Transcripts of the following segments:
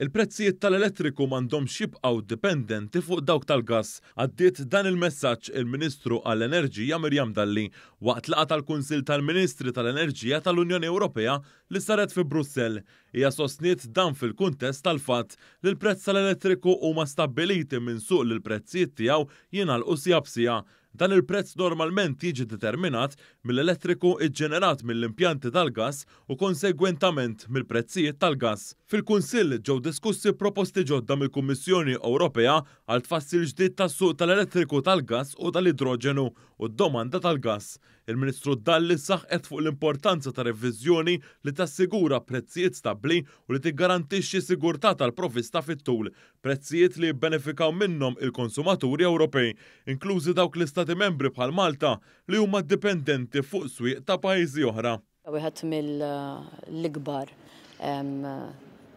Il-prezzijiet tal-elettriku m'għandhomx jibqgħu dipendenti fuq dawk tal-gass. Għaddiet dan il-messaġġ il-Ministru għall-Enerġija Miriam Dalli waqt laqgħa tal-Kunsill tal-Ministri tal-Enerġija tal-Unjoni Ewropea li saret fi Brussell. Hija sostniet dan fil-kuntest tal-fatt li l-prezz tal-elettriku huma stabbiliti minn suq li l-prezzijiet tiegħu jingħalqu siegħa b'siegħa. Dan il-prezz normalment jiġi determinat mill-elettriku ġġenerat mill-impjanti tal-gass u konsegwentament mill-prezzijiet tal-gass. Fil-Kunsill ġew diskussi proposti ġodda mill-Kummissjoni Ewropea għal tfassil ġdid tas-suq tal-elettriku tal-gass u tal-idroġenu u d-domanda tal-gass. Il-Ministru Dalli saħqet fuq l-importanza ta' reviżjoni li tassigura prezzijiet stabbli u li tiggarantixxi sigurtà tal-provvista fit-tul, prezzijiet li jibbenefikaw minnhom il-konsumaturi Ewropej, inklużi dawk l-Istati Membri bħal Malta li huma dipendenti fuq swieq ta' pajjiżi oħra. Wieħed mill-ikbar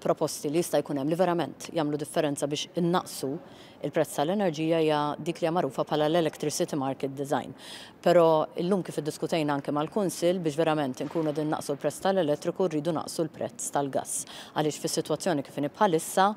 proposti li jista' jkun hemm li verament jagħmlu differenza biex innaqqsu il-prezz tal-enerġija hija dik li hija magħrufa bħala l-Electricity Market Design. Però illum kif iddiskutejna anke mal-Kunsill biex verament inkunu qegħdin naqsu l-prezz tal-elettriku rridu naqsu l-prezz tal-gass. Għaliex fis-sitwazzjoni kif inhi bħalissa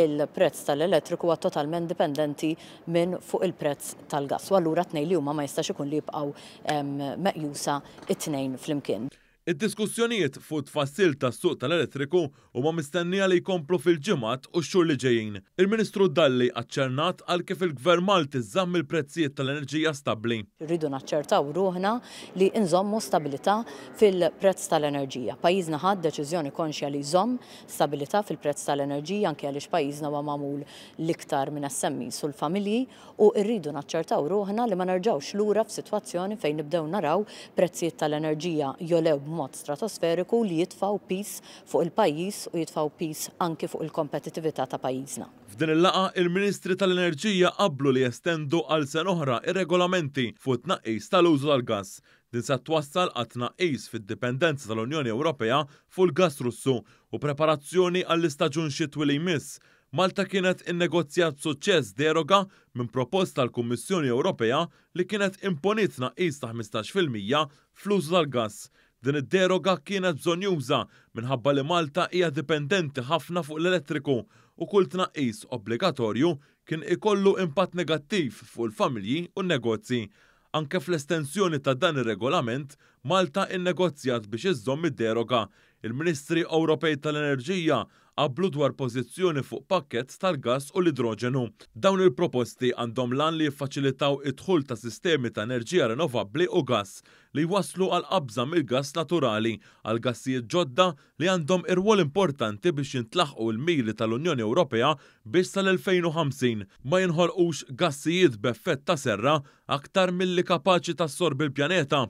il-prezz tal-elettriku huwa totalment dipendenti minn fuq il-prezz tal-gass. U allura t-tnejn li huma ma jistax ikun li jibqgħu meqjusa it-tnejn flimkien. Id-diskussjonijiet fuq it-tfassil tas-suq tal-elettriku huma mistennija li jkomplu fil-ġimgħat u x-xhur li ġejjin. Il-Ministru Dalli aċċernat għal kif il-Gvern Malti żamm il-prezzijiet tal-enerġija stabbli. Irridu naċċertaw ruħna li nżommu stabilità fil-prezz tal-enerġija. Pajjiżna ħa d-deċiżjoni konxja li jżomm stabilità fil-prezz tal-enerġija anke għaliex pajjiżna huwa magħmul l-iktar minn SMEs u l-familji u rridu naċċertaw ruħna li ma nerġgħux lura f'sitwazzjoni fejn nibdew naraw prezzijiet tal-enerġija jogħlew b'mod stratosferiku li jitfgħu piż fuq il-pajjiż u jitfgħu piż anki fuq il-kompetitività ta' pajjiżna. F'din il-laqgħa, il-Ministri tal-Enerġija qablu li jestendu għal sena oħra r-regolamenti fuq it-tnaqqis tal-użu tal-gass. Din se twassal għal tnaqqis fid-dipendenza tal-Unjoni Ewropea fuq il-gass Russu u preparazzjoni għall-istaġun xitwi li jmiss. Malta kienet innegozjat b'suċċess deroga minn proposta tal-Kummissjoni Ewropea li kienet imponiet tnaqqis ta' 15% fl-użu tal-gass. Din id-deroga kienet bżonnjuża minħabba li Malta hija dipendenti ħafna fuq l-elettriku u kull tnaqqis obbligatorju kien ikollu impatt negattiv fuq il-familji u n-negozji. Anke fl-estensjoni ta' dan ir-regolament, Malta innegozjat biex iżżomm id-deroga. Il-Ministri Ewropej tal-Enerġija qablu dwar pożizzjoni fuq pakkett tal-gass u l-idroġenu. Dawn il-proposti għandhom l-għan li jiffaċilitaw id-dħul ta' sistemi ta' enerġija rinnovabbli u gass li jwasslu għal qabża mill-gass naturali għal gassijiet ġodda li għandhom irwol importanti biex jintlaħqu l-miri tal-Unjoni Ewropea biex sal-2050 ma jinħolqux gassijiet b'effett ta' serra aktar milli kapaċi tassorbi l-pjaneta.